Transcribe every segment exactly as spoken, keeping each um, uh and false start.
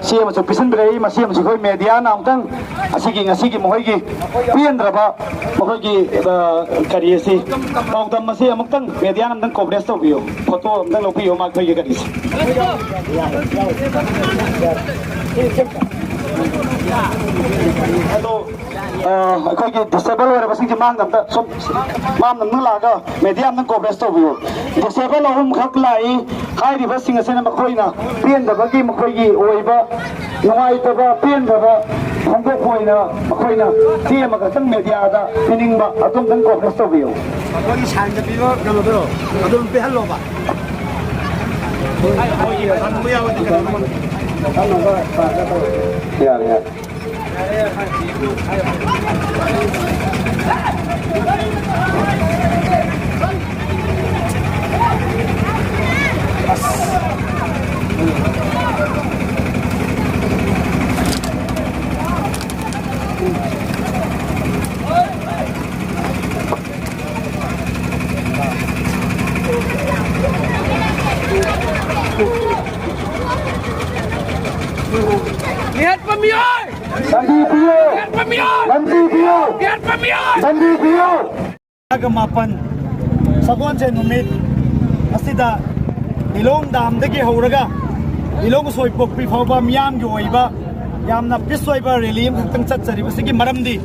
ꯁꯤ ꯑꯃꯁꯨ ꯄꯤꯁꯤꯟꯕꯤꯔꯛꯏ꯫ ꯃꯁꯤ ꯑꯃꯁꯨ ꯑꯩꯈꯣꯏ ꯃꯦꯗꯤꯌꯥꯅ ꯑꯃꯨꯛꯇꯪ ꯑꯁꯤꯒꯤ ꯉꯁꯤꯒꯤ ꯃꯈꯣꯏꯒꯤ ꯄꯦꯟꯗ꯭ꯔꯕ ꯃꯈꯣꯏꯒꯤ, ꯑ, ꯀꯔꯤ ꯑꯁꯤ ꯄꯥꯎꯗꯝ ꯑꯁꯤ ꯑꯃꯨꯛꯇꯪ ꯃꯦꯗꯤꯌꯥꯅ ꯑꯃꯨꯛꯇꯪ ꯀꯣꯚꯔꯦꯖ ꯇꯧꯕꯤꯌꯨ, ꯐꯣꯇꯣ ꯑꯃꯨꯛꯇꯪ ꯂꯧꯕꯤꯌꯨ ꯃꯈꯣꯏꯒꯤ ꯀꯔꯤꯁꯦ꯫ ꯑꯗꯣ ꯑ, ꯑꯩꯈꯣꯏꯒꯤ ꯗꯤꯁꯦꯕꯜ ꯑꯣꯏꯔꯕꯁꯤꯡꯁꯦ ꯃꯥꯡꯗ ꯑꯝꯇ ꯁꯨꯝ ꯃꯥꯡꯗ ꯑꯝꯇ ꯂꯥꯛꯑꯒ ꯃꯦꯗꯤꯌꯥ ꯑꯝꯇ ꯀꯣꯚꯔꯦꯖ ꯇꯧꯕꯤꯌꯨ꯫ ꯗꯤꯁꯦꯕꯜ ꯑꯍꯨꯝꯈꯛ ꯂꯥꯛꯏ꯫ ꯍꯥꯏꯔꯤꯕꯁꯤꯡ ꯑꯁꯤꯅ ꯃꯈꯣꯏꯅ ꯄꯦꯟꯗꯕꯒꯤ ꯃꯈꯣꯏꯒꯤ ꯑꯣꯏꯕ ꯅꯨꯡꯉꯥꯏꯇꯕ ꯄꯦꯟꯗꯕ ꯐꯣꯡꯗꯣꯛꯄ ꯑꯣꯏꯅ ꯃꯈꯣꯏꯅ ꯆꯦ ꯑꯃꯈꯛꯇꯪ ꯃꯦꯗꯤꯌꯥꯗ ꯄꯤꯅꯤꯡꯕ ꯑꯗꯨꯝꯇꯪ ꯀꯣꯚꯔꯦꯖ ꯇꯧꯕꯤꯌꯨ꯫ ꯑꯩꯈꯣꯏꯒꯤ ꯁꯥꯏꯟꯗ ꯄꯤꯕ ꯀꯩꯅꯣꯗꯨꯔꯣ? ꯑꯗꯨꯝ ꯄꯤꯍꯜꯂꯣꯕ꯫ ꯍꯪꯕ ꯌꯥꯕꯗꯤ ꯀꯩꯅꯣ? ꯌꯥꯔꯦ, ꯌꯥꯔꯦ꯫ ꯃꯤꯍꯠꯄ ꯃꯤꯑꯣꯏ! ꯂꯝꯕꯤ ꯄꯤꯌꯨ! ꯃꯤꯍꯠꯄ ꯃꯤꯑꯣꯏ! ꯂꯝꯕꯤ ꯄꯤꯌꯨ! ꯃꯤꯍꯠꯄ ꯃꯤꯑꯣꯏ! ꯂꯝꯕꯤ ꯄꯤꯌꯨ! ꯇꯔꯥꯒ ꯃꯥꯄꯟ, ꯁꯒꯣꯜꯁꯦꯟ ꯅꯨꯃꯤꯠ ꯑꯁꯤꯗ ꯂꯤꯂꯣꯡ ꯗꯥꯝꯗꯒꯤ ꯍꯧꯔꯒ ꯂꯤꯂꯣꯡ ꯎꯁꯣꯏꯄꯣꯛꯄꯤ ꯐꯥꯎꯕ ꯃꯤꯌꯥꯝꯒꯤ ꯑꯣꯏꯕ ꯌꯥꯝꯅ ꯄꯤꯁ ꯑꯣꯏꯕ ꯔꯦꯂꯤ ꯑꯃꯈꯛꯇꯪ ꯆꯠꯆꯔꯤꯕꯁꯤꯒꯤ ꯃꯔꯝꯗꯤ,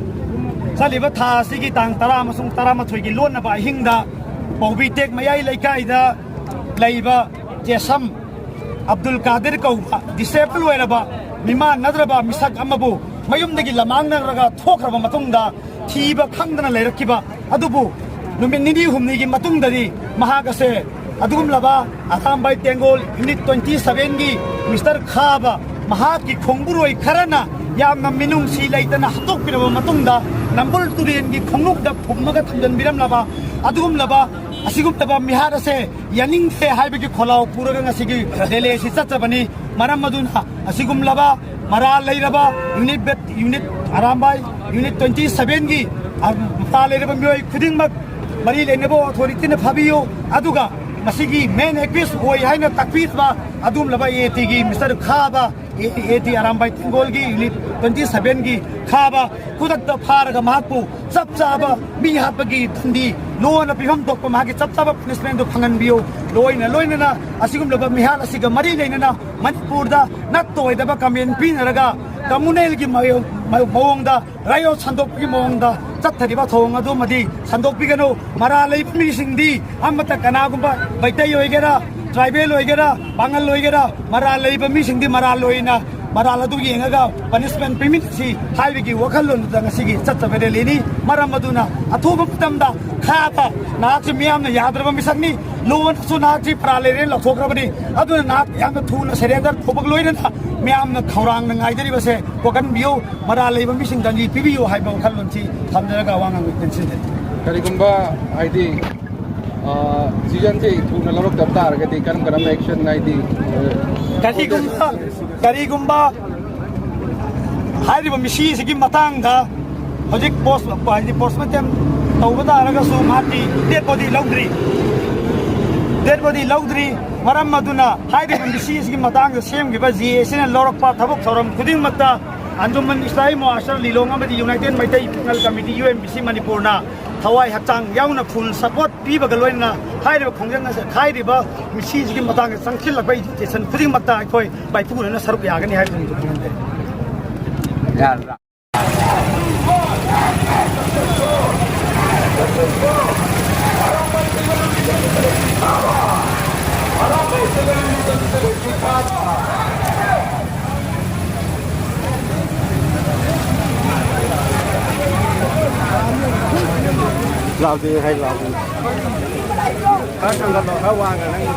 ꯆꯠꯂꯤꯕ ꯊꯥ ꯑꯁꯤꯒꯤ ꯇꯥꯡ ꯇꯔꯥ ꯑꯃꯁꯨꯡ ꯇꯔꯥꯃꯥꯊꯣꯏꯒꯤ ꯂꯣꯟꯅꯕ ꯑꯍꯤꯡꯗ ꯄꯧꯕꯤ ꯇꯦꯛ ꯃꯌꯥꯏ ꯂꯩꯀꯥꯏꯗ ꯂꯩꯕ ꯖꯦꯁꯝ ꯑꯕꯗꯨꯜ ꯀꯥꯗꯤꯔ ꯀꯧꯕ ꯗꯤꯁꯦꯕꯜ ꯑꯣꯏꯔꯕ, ꯃꯤꯃꯥꯟꯅꯗ꯭ꯔꯕ ꯃꯤꯁꯛ ꯑꯃꯕꯨ ꯃꯌꯨꯝꯗꯒꯤ ꯂꯃꯥꯡꯅꯔꯒ ꯊꯣꯛꯈ꯭ꯔꯕ ꯃꯇꯨꯡꯗ, ꯊꯤꯕ ꯈꯪꯗꯅ ꯂꯩꯔꯛꯈꯤꯕ ꯑꯗꯨꯕꯨ ꯅꯨꯃꯤꯠ ꯅꯤꯅꯤ ꯍꯨꯝꯅꯤꯒꯤ ꯃꯇꯨꯡꯗꯗꯤ ꯃꯍꯥꯛ ꯑꯁꯦ ꯑꯗꯨꯒꯨꯝꯂꯕ ꯑꯔꯥꯝꯕꯥꯏ ꯇꯦꯡꯒꯣꯜ ꯌꯨꯅꯤꯠ twenty seven ꯒꯤ ꯃꯤꯁꯇꯔ ꯈꯥꯕ ꯃꯍꯥꯛꯀꯤ ꯈꯣꯡꯕꯨꯔꯣꯏ ꯈꯔꯅ ꯌꯥꯝꯅ ꯃꯤꯅꯨꯡꯁꯤ ꯂꯩꯇꯅ ꯍꯥꯠꯇꯣꯛꯄꯤꯔꯕ ꯃꯇꯨꯡꯗ, ꯅꯝꯕꯨꯜ ꯇꯨꯔꯦꯟꯒꯤ ꯈꯣꯡꯅꯨꯡꯗ ꯐꯨꯝꯃꯒ ꯊꯝꯖꯤꯟꯕꯤꯔꯝꯂꯕ ꯑꯗꯨꯒꯨꯝꯂꯕ, ꯑꯁꯤꯒꯨꯝꯂꯕ ꯃꯤꯍꯥꯠ ꯑꯁꯦ ꯌꯥꯅꯤꯡꯗꯦ ꯍꯥꯏꯕꯒꯤ ꯈꯣꯜꯂꯥꯎ ꯄꯨꯔꯒ ꯉꯁꯤꯒꯤ ꯔꯦꯂꯤ ꯑꯁꯤ ꯆꯠꯆꯕꯅꯤ꯫ ꯃꯔꯝ ꯑꯗꯨꯅ ꯑꯁꯤꯒꯨꯝꯂꯕ ꯃꯔꯥꯜ ꯂꯩꯔꯕ ꯌꯨꯅꯤꯠ ꯕꯦꯠ-, unit Arambai unit twenty seven ꯒꯤ ꯃꯔꯥꯜ ꯂꯩꯔꯕ ꯃꯤꯑꯣꯏ ꯈꯨꯗꯤꯡꯃꯛ ꯃꯔꯤ ꯂꯩꯅꯕ ꯑꯣꯊꯣꯔꯤꯇꯤꯅ ꯐꯥꯕꯤꯌꯨ꯫ ꯑꯗꯨꯒ ꯃꯁꯤꯒꯤ main accused ꯑꯣꯏ ꯍꯥꯏꯅ ꯇꯥꯛꯄꯤꯔꯕ ꯑꯗꯨꯒꯨꯝꯂꯕ ꯑꯦ ꯇꯤꯒꯤ ꯃꯤꯁꯇꯔ ꯈꯥꯕ, ꯑꯦ ꯇꯤ ꯑꯔꯥꯝꯕꯥꯏ ꯇꯦꯡꯒꯣꯜꯒꯤ ꯌꯨꯅꯤꯠ twenty sevenꯒꯤ ꯈꯥꯕ ꯈꯨꯗꯛꯇ ꯐꯥꯔꯒ ꯃꯍꯥꯛꯄꯨ ꯆꯞ ꯆꯥꯕ ꯃꯤ ꯍꯥꯠꯄꯒꯤ ꯗꯟꯗꯤ ꯂꯣꯅ ꯄꯤꯐꯝ ꯊꯣꯛꯄ ꯃꯍꯥꯛꯀꯤ ꯆꯞ ꯆꯥꯕ punishmentꯗꯨ ꯐꯪꯍꯟꯕꯤꯌꯨ꯫ ꯂꯣꯏꯅ ꯂꯣꯏꯅꯅ ꯑꯁꯤꯒꯨꯝꯂꯕ ꯃꯤꯍꯥꯠ ꯑꯁꯤꯒ ꯃꯔꯤ ꯂꯩꯅꯅ ꯃꯅꯤꯄꯨꯔꯗ ꯅꯠꯇ ꯑꯣꯏꯗꯕ ꯀꯃꯦꯟ ꯄꯤꯅꯔꯒ communalꯒꯤ ꯃꯑꯣꯡ-, ꯃꯑꯣꯡꯗ riot ꯁꯟꯗꯣꯛꯄꯒꯤ ꯃꯑꯣꯡꯗ ꯆꯠꯊꯔꯤꯕ ꯊꯧꯑꯣꯡ ꯑꯗꯨꯃꯗꯤ ꯁꯟꯗꯣꯛꯄꯤꯒꯅꯨ꯫ ꯃꯔꯥꯜ ꯂꯩꯕ ꯃꯤꯁꯤꯡꯗꯤ ꯑꯃꯠꯇ ꯀꯅꯥꯒꯨꯝꯕ ꯃꯩꯇꯩ ꯑꯣꯏꯒꯦꯔꯥ, tribal ꯑꯣꯏꯒꯦꯔꯥ, ꯄꯥꯉꯜ ꯑꯣꯏꯒꯦꯔꯥ, ꯃꯔꯥꯜ ꯂꯩꯕ ꯃꯤꯁꯤꯡꯗꯤ ꯃꯔꯥꯜ ꯂꯣꯏꯅ ꯃꯔꯥꯜ ꯑꯗꯨ ꯌꯦꯡꯉꯒ punishment ꯄꯤꯃꯤꯟꯅꯁꯤ ꯍꯥꯏꯕꯒꯤ ꯋꯥꯈꯜꯂꯣꯟꯗꯨꯗ ꯉꯁꯤꯒꯤ ꯆꯠꯇꯕ rallyꯅꯤ꯫ ꯃꯔꯝ ꯑꯗꯨꯅ ꯑꯊꯨꯕ ꯃꯇꯝꯗ ꯈꯥꯕ ꯅꯍꯥꯛꯁꯤ ꯃꯤꯌꯥꯝꯅ ꯌꯥꯗ꯭ꯔꯕ ꯃꯤꯁꯛꯅꯤ꯫ ꯂꯣꯅꯁꯨ ꯅꯍꯥꯛꯁꯤ ꯄꯔꯥ ꯂꯩꯔꯦ ꯂꯧꯊꯣꯛꯈ꯭ꯔꯕꯅꯤ꯫ ꯑꯗꯨꯅ ꯅꯍꯥꯛ ꯌꯥꯝꯅ ꯊꯨꯅ surrender ꯇꯧꯕꯒ ꯂꯣꯏꯅꯅ ꯃꯤꯌꯥꯝꯅ ꯈꯧꯔꯥꯡꯅ ꯉꯥꯏꯖꯔꯤꯕꯁꯦ ꯀꯣꯛꯍꯟꯕꯤꯌꯨ꯫ ꯃꯔꯥꯜ ꯂꯩꯕ ꯃꯤꯁꯤꯡꯗ ꯂꯤ ꯄꯤꯕꯤꯌꯨ ꯍꯥꯏꯕ ꯋꯥꯈꯜꯂꯣꯟꯁꯤ ꯊꯝꯖꯔꯒ ꯋꯥ ꯉꯥꯡꯕ ꯇꯦꯟꯁꯤꯟꯖꯔꯤ꯫ ꯀꯔꯤꯒꯨꯝꯕ ꯍꯥꯏꯗꯤ, ꯑ, decisionꯁꯤ ꯊꯨꯅ ꯂꯧꯔꯛꯇꯕ ꯇꯥꯔꯒꯗꯤ ꯀꯔꯝ ꯀꯔꯝꯕ action ꯍꯥꯏꯗꯤ, ꯑ, ꯀꯔꯤꯒꯨꯝꯕ, ꯀꯔꯤꯒꯨꯝꯕ ꯍꯥꯏꯔꯤꯕ ꯃꯤꯁꯤꯁꯤꯒꯤ ꯃꯇꯥꯡꯗ ꯍꯧꯖꯤꯛ post, ꯍꯥꯏꯗꯤ, post mortem ꯇꯧꯕ ꯇꯥꯔꯒꯁꯨ ꯃꯍꯥꯛꯀꯤ dead body ꯂꯧꯗ꯭ꯔꯤ꯫ Dead body ꯂꯧꯗ꯭ꯔꯤ꯫ ꯃꯔꯝ ꯑꯗꯨꯅ ꯍꯥꯏꯔꯤꯕ ꯃꯤꯁꯤ ꯑꯁꯤꯒꯤ ꯃꯇꯥꯡꯗ ꯁꯦꯝꯈꯤꯕ ꯖꯦ ꯑꯦ ꯁꯤꯅ ꯂꯧꯔꯛꯄ ꯊꯕꯛ ꯊꯧꯔꯝ ꯈꯨꯗꯤꯡꯃꯛꯇ ꯑꯟꯖꯨꯃꯟ ꯏꯁꯂꯥꯃꯤ ꯃꯣꯍꯥꯁꯔ ꯂꯤꯂꯣꯡ ꯑꯃꯗꯤ United Meitei Pangal committee, U M B C ꯃꯅꯤꯄꯨꯔꯅ ꯊꯋꯥꯏ ꯍꯛꯆꯥꯡ ꯌꯥꯎꯅ full support ꯄꯤꯕꯒ ꯂꯣꯏꯅꯅ ꯍꯥꯏꯔꯤꯕ ꯈꯣꯡꯖꯪ ꯑꯁꯤ, ꯍꯥꯏꯔꯤꯕ ꯃꯤꯁꯤꯁꯤꯒꯤ ꯃꯇꯥꯡꯗ ꯆꯪꯁꯤꯜꯂꯛꯄ agitation ꯈꯨꯗꯤꯡꯃꯛꯇ ꯑꯩꯈꯣꯏ ꯃꯥꯏꯄꯨꯅꯅ ꯁꯔꯨꯛ ꯌꯥꯒꯅꯤ ꯍꯥꯏꯕꯗꯨ ꯈꯪꯍꯟꯖꯔꯤ꯫ ꯂꯥꯎꯗꯦ ꯍꯥꯏ, ꯂꯥꯎꯗꯦ꯫ ꯈꯔ ꯊꯥꯡꯒꯠꯂꯣ, ꯈꯔ ꯋꯥꯡꯅ ꯅꯪꯒꯤ꯫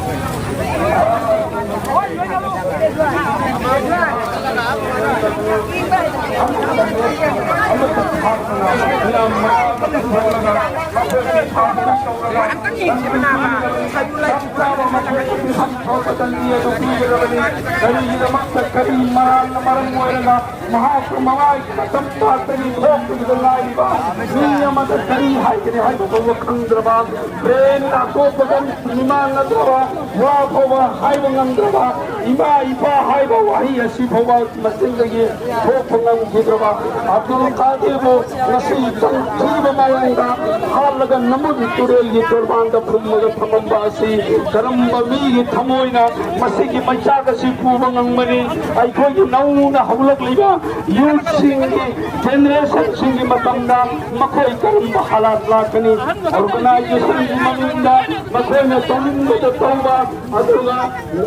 ꯀꯔꯤꯒꯤꯗꯃꯛꯇ, ꯀꯔꯤ ꯃꯔꯥꯜꯅ ꯃꯔꯝ ꯑꯣꯏꯔꯒ ꯃꯍꯥꯛꯄꯨ ꯃꯃꯥꯏꯒꯤ ꯃꯇꯝ ꯄꯥꯛꯇꯒꯤ ꯊꯣꯛꯄꯒꯤꯗ ꯉꯥꯏꯔꯤꯕ ꯃꯤ ꯑꯃꯗ ꯀꯔꯤ ꯍꯥꯏꯒꯅꯤ ꯍꯥꯏꯕ ꯐꯥꯎꯕ ꯈꯪꯗ꯭ꯔꯕ, ꯇ꯭ꯔꯦꯟ ꯑꯇꯣꯞꯄꯗ ꯃꯤꯃꯥꯟꯅꯗ꯭ꯔꯕ, ꯋꯥ ꯐꯥꯎꯕ ꯍꯥꯏꯕ ꯉꯝꯗ꯭ꯔꯕ, ꯏꯃꯥ ꯏꯄꯥ ꯍꯥꯏꯕ ꯋꯥꯍꯩ ꯑꯁꯤ ꯐꯥꯎꯕ ꯃꯆꯤꯟꯗꯒꯤ ꯊꯣꯛꯄ ꯉꯝꯈꯤꯗ꯭ꯔꯕ ꯑꯕꯗꯨꯜ ꯀꯥꯗꯤꯔꯕꯨ ꯉꯁꯤ ꯇꯝꯊꯤꯕ ꯃꯑꯣꯡꯗ ꯍꯥꯠꯂꯒ ꯅꯝꯕꯨꯜ ꯇꯨꯔꯦꯜꯒꯤ ꯇꯣꯔꯕꯥꯟꯗ ꯐꯨꯝꯃꯒ ꯊꯝꯃꯝꯕ ꯑꯁꯤ ꯀꯔꯝꯕ ꯃꯤꯒꯤ ꯊꯃꯣꯏꯅ ꯃꯁꯤꯒꯤ ꯃꯩꯆꯥꯛ ꯑꯁꯤ ꯄꯨꯕ ꯉꯝꯒꯅꯤ? ꯑꯩꯈꯣꯏꯒꯤ ꯅꯧꯅ ꯍꯧꯒꯠꯂꯛꯂꯤꯕ ꯌꯨꯠꯁꯤꯡꯒꯤ, ꯖꯦꯅꯦꯔꯦꯁꯟꯁꯤꯡꯒꯤ ꯃꯇꯝꯗ ꯃꯈꯣꯏ ꯀꯔꯝꯕ ꯍꯥꯂꯥꯠ ꯂꯥꯛꯀꯅꯤ? ꯑꯣꯔꯒꯅꯥꯏꯖꯦꯁꯟꯒꯤ ꯃꯃꯤꯡꯗ ꯃꯈꯣꯏꯅ ꯇꯧꯅꯤꯡꯕꯗ ꯇꯧꯕ, ꯑꯗꯨꯒ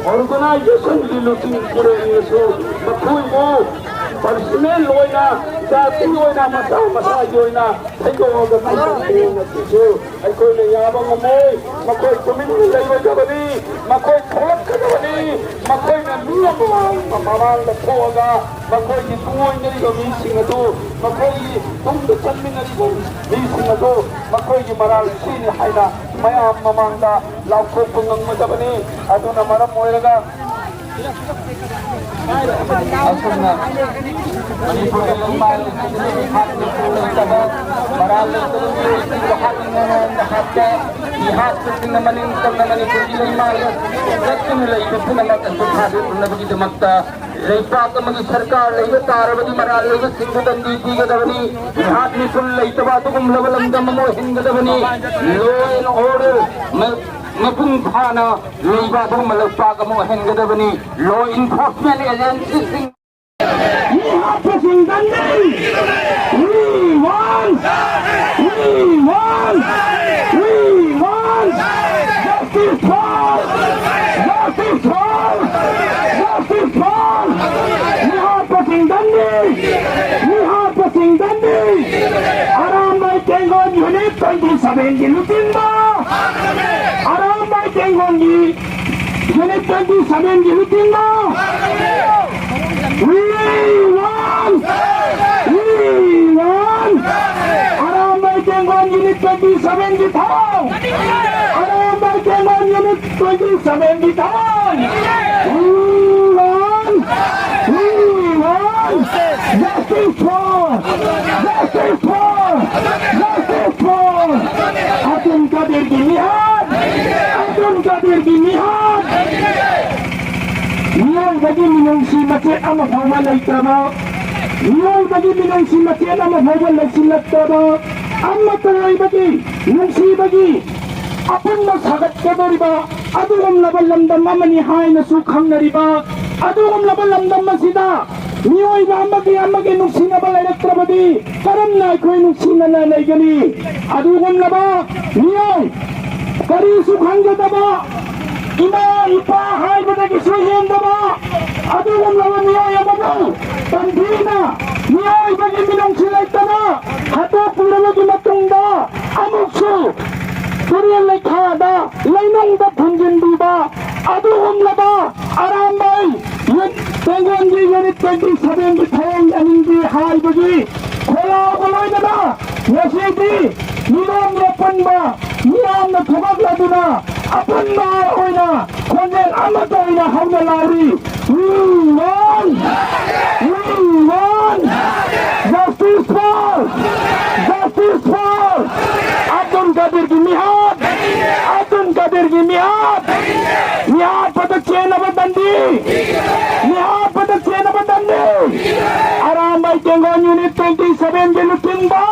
ꯑꯣꯔꯒꯅꯥꯏꯖꯦꯁꯟꯒꯤ ꯂꯨꯆꯤꯡ ꯄꯨꯔꯦꯜꯅꯁꯨ ꯃꯈꯣꯏꯕꯨ ꯄꯔꯁꯅꯦꯜ ꯑꯣꯏꯅ, ꯖꯥꯇꯤ ꯑꯣꯏꯅ, ꯃꯁꯥ ꯃꯁꯥꯒꯤ ꯑꯣꯏꯅ ꯊꯩꯗꯣꯛꯑꯒ ꯊꯝꯕ ꯃꯑꯣꯡ ꯑꯁꯤꯁꯨ ꯑꯩꯈꯣꯏꯅ ꯌꯥꯕ ꯉꯝꯃꯣꯏ꯫ ꯃꯈꯣꯏ ꯇꯨꯃꯤꯟꯅ ꯂꯩꯔꯣꯏꯗꯕꯅꯤ, ꯃꯈꯣꯏ ꯊꯣꯛꯂꯛꯀꯗꯕꯅꯤ꯫ ꯃꯈꯣꯏꯅ ꯃꯤ ꯑꯃ ꯃꯃꯥꯡꯗ ꯊꯣꯛꯑꯒ ꯃꯈꯣꯏꯒꯤ ꯇꯨꯡꯑꯣꯏꯅꯔꯤꯕ ꯃꯤꯁꯤꯡ ꯑꯗꯨ, ꯃꯈꯣꯏꯒꯤ ꯇꯨꯡꯗ ꯆꯠꯃꯤꯟꯅꯔꯤꯕ ꯃꯤꯁꯤꯡ ꯑꯗꯨ ꯃꯈꯣꯏꯒꯤ ꯃꯔꯥꯜ ꯁꯤꯅꯤ ꯍꯥꯏꯅ ꯃꯌꯥꯝ ꯃꯃꯥꯡꯗ ꯂꯥꯎꯊꯣꯛꯄ ꯉꯝꯒꯗꯕꯅꯤ꯫ ꯑꯗꯨꯅ ꯃꯔꯝ ꯑꯣꯏꯔꯒ ꯑꯁꯨꯝꯅ ꯃꯅꯤꯄꯨꯔꯒꯤ ꯂꯩꯃꯥꯏ ꯂꯩꯇꯕ, ꯃꯔꯥꯜ ꯂꯩꯇꯕ ꯃꯤꯑꯣꯏꯁꯤꯡꯕꯨ ꯍꯥꯠꯅꯤꯡꯕ ꯃꯑꯣꯡꯗ ꯍꯥꯠꯄ, ꯃꯤꯍꯥꯠꯄꯁꯤꯡꯅ ꯃꯅꯤꯡ ꯇꯝꯅ ꯃꯅꯤꯄꯨꯔꯒꯤ ꯂꯩꯃꯥꯏꯗ ꯆꯠꯇꯨꯅ ꯂꯩꯕ ꯄꯨꯝꯅꯃꯛ ꯑꯁꯤ ꯊꯥꯗꯣꯛꯅꯕꯒꯤꯗꯃꯛꯇ ꯂꯩꯄꯥꯛ ꯑꯃꯒꯤ ꯁꯔꯀꯥꯔ ꯂꯩꯕ ꯇꯥꯔꯕꯗꯤ ꯃꯔꯥꯜ ꯂꯩꯕꯁꯤꯡꯕꯨ ꯗꯟꯗꯤ ꯄꯤꯒꯗꯕꯅꯤ꯫ ꯃꯤꯍꯥꯠ ꯃꯤꯄꯨꯟ ꯂꯩꯇꯕ ꯑꯗꯨꯒꯨꯝꯂꯕ ꯂꯝꯗꯝ ꯑꯃ ꯑꯣꯏꯍꯟꯒꯗꯕꯅꯤ꯫ Law and order ꯃ-, ꯃꯄꯨꯡ ꯐꯥꯅ ꯂꯩꯕ ꯑꯗꯨꯒꯨꯝꯕ ꯂꯩꯄꯥꯛ ꯑꯃ ꯑꯣꯏꯍꯟꯒꯗꯕꯅꯤ꯫ Law enforcement agencyꯁꯤꯡ ꯃꯤꯍꯥꯠꯄꯁꯤꯡ ꯗꯟꯗꯤ! We want! We want! We want! Justice for! Justice for! Justice for! ꯃꯤꯍꯥꯠꯄꯁꯤꯡ ꯗꯟꯗꯤ! ꯃꯤꯍꯥꯠꯄꯁꯤꯡ ꯗꯟꯗꯤ! Arambai ꯇꯦꯡꯒꯣꯜ Unit twenty sevenꯒꯤ ꯂꯨꯆꯤꯡꯕ! ꯑꯔꯥꯝꯕꯥꯏ ꯇꯦꯡꯒꯣꯜꯒꯤ Unit twenty sevenꯒꯤ ꯂꯨꯆꯤꯡꯕ! We twenty-seven ꯒꯤ ꯊꯧꯑꯣꯡ! ꯑꯔꯥꯝꯕꯥꯏ ꯇꯦꯡꯒꯣꯜ Unit twenty-seven ꯒꯤ ꯊꯧꯑꯣꯡ! We want! We want! Justice for! Justice for! Justice for! Abdul ꯀꯥꯗꯤꯔꯒꯤ ꯃꯤꯍꯥꯠ! Abdul ꯀꯥꯗꯤꯔꯒꯤ ꯃꯤꯍꯥꯠ! ꯃꯤꯑꯣꯏꯕꯒꯤ ꯃꯤꯅꯨꯡꯁꯤ ꯃꯆꯦꯠ ꯑꯃ ꯐꯥꯎꯕ ꯂꯩꯇ꯭ꯔꯕ, ꯃꯤꯑꯣꯏꯕꯒꯤ ꯃꯤꯅꯨꯡꯁꯤ ꯃꯆꯦꯠ ꯑꯃ ꯐꯥꯎꯕ ꯂꯩꯁꯤꯜꯂꯛꯇ꯭ꯔꯕ, ꯑꯃꯠꯇ ꯑꯣꯏꯕꯒꯤ ꯅꯨꯡꯁꯤꯕꯒꯤ ꯑꯄꯨꯟꯕ ꯁꯥꯒꯠꯀꯗꯧꯔꯤꯕ ꯑꯗꯨꯒꯨꯝꯂꯕ ꯂꯝꯗꯝ ꯑꯃꯅꯤ ꯍꯥꯏꯅꯁꯨ ꯈꯪꯅꯔꯤꯕ ꯑꯗꯨꯒꯨꯝꯂꯕ ꯂꯝꯗꯝ ꯑꯁꯤꯗ ꯃꯤꯑꯣꯏꯕ ꯑꯃꯒꯤ ꯑꯃꯒꯤ ꯅꯨꯡꯁꯤꯅꯕ ꯂꯩꯔꯛꯇ꯭ꯔꯕꯗꯤ ꯀꯔꯝꯅ ꯑꯩꯈꯣꯏ ꯅꯨꯡꯁꯤꯅꯅ ꯂꯩꯒꯅꯤ? ꯑꯗꯨꯒꯨꯝꯂꯕ ꯃꯤꯑꯣꯏ ꯀꯔꯤꯁꯨ ꯈꯪꯖꯗꯕ ꯏꯃꯥ ꯏꯄꯥ ꯍꯥꯏꯕꯗꯒꯤꯁꯨ ꯍꯦꯟꯗꯕ ꯑꯗꯨꯒꯨꯝꯂꯕ ꯃꯤꯑꯣꯏ ꯑꯃꯕꯨ ꯇꯝꯊꯤꯅ ꯃꯤꯑꯣꯏꯕꯒꯤ ꯃꯤꯅꯨꯡꯁꯤ ꯂꯩꯇꯅ ꯍꯥꯠꯇꯣꯛꯄꯤꯔꯕꯒꯤ ꯃꯇꯨꯡꯗ ꯑꯃꯨꯛꯁꯨ ꯇꯨꯔꯦꯜ ꯂꯩꯈꯥꯗ ꯂꯩꯅꯨꯡꯗ ꯐꯨꯝꯖꯤꯟꯕꯤꯕ ꯑꯗꯨꯒꯨꯝꯂꯕ ꯑꯔꯥꯝꯕꯥꯏ ꯌꯨꯠ ꯇꯦꯡꯒꯣꯟꯒꯤ Unit twenty-seven ꯒꯤ ꯊꯧꯑꯣꯡ ꯌꯥꯅꯤꯡꯗꯦ ꯍꯥꯏꯕꯒꯤ ꯈꯣꯜꯂꯥꯎꯒ ꯂꯣꯏꯅꯅ ꯉꯁꯤꯗꯤ ꯃꯤꯔꯣꯟ ꯑꯄꯨꯟꯕ ꯃꯤꯌꯥꯝꯅ ꯊꯣꯛꯂꯛꯂꯗꯨꯅ ꯑꯄꯨꯟꯕ ꯑꯣꯏꯅ ꯈꯣꯟꯖꯦꯜ ꯑꯃꯠꯇ ꯑꯣꯏꯅ ꯍꯧꯅ ꯂꯥꯎꯔꯤ꯫ We want! We want! Justice for! Justice for! Abdul ꯀꯥꯗꯤꯔꯒꯤ ꯃꯤꯍꯥꯠ! Abdul ꯀꯥꯗꯤꯔꯒꯤ ꯃꯤꯍꯥꯠ! ꯃꯤꯍꯥꯠꯄꯗ ꯆꯦꯟꯅꯕ ꯗꯟꯗꯤ! ꯃꯤꯍꯥꯠꯄꯗ ꯆꯦꯟꯅꯕ ꯗꯟꯗꯤ! Arambai ꯇꯦꯡꯒꯣꯜ Unit twenty-seven ꯒꯤ ꯂꯨꯆꯤꯡꯕ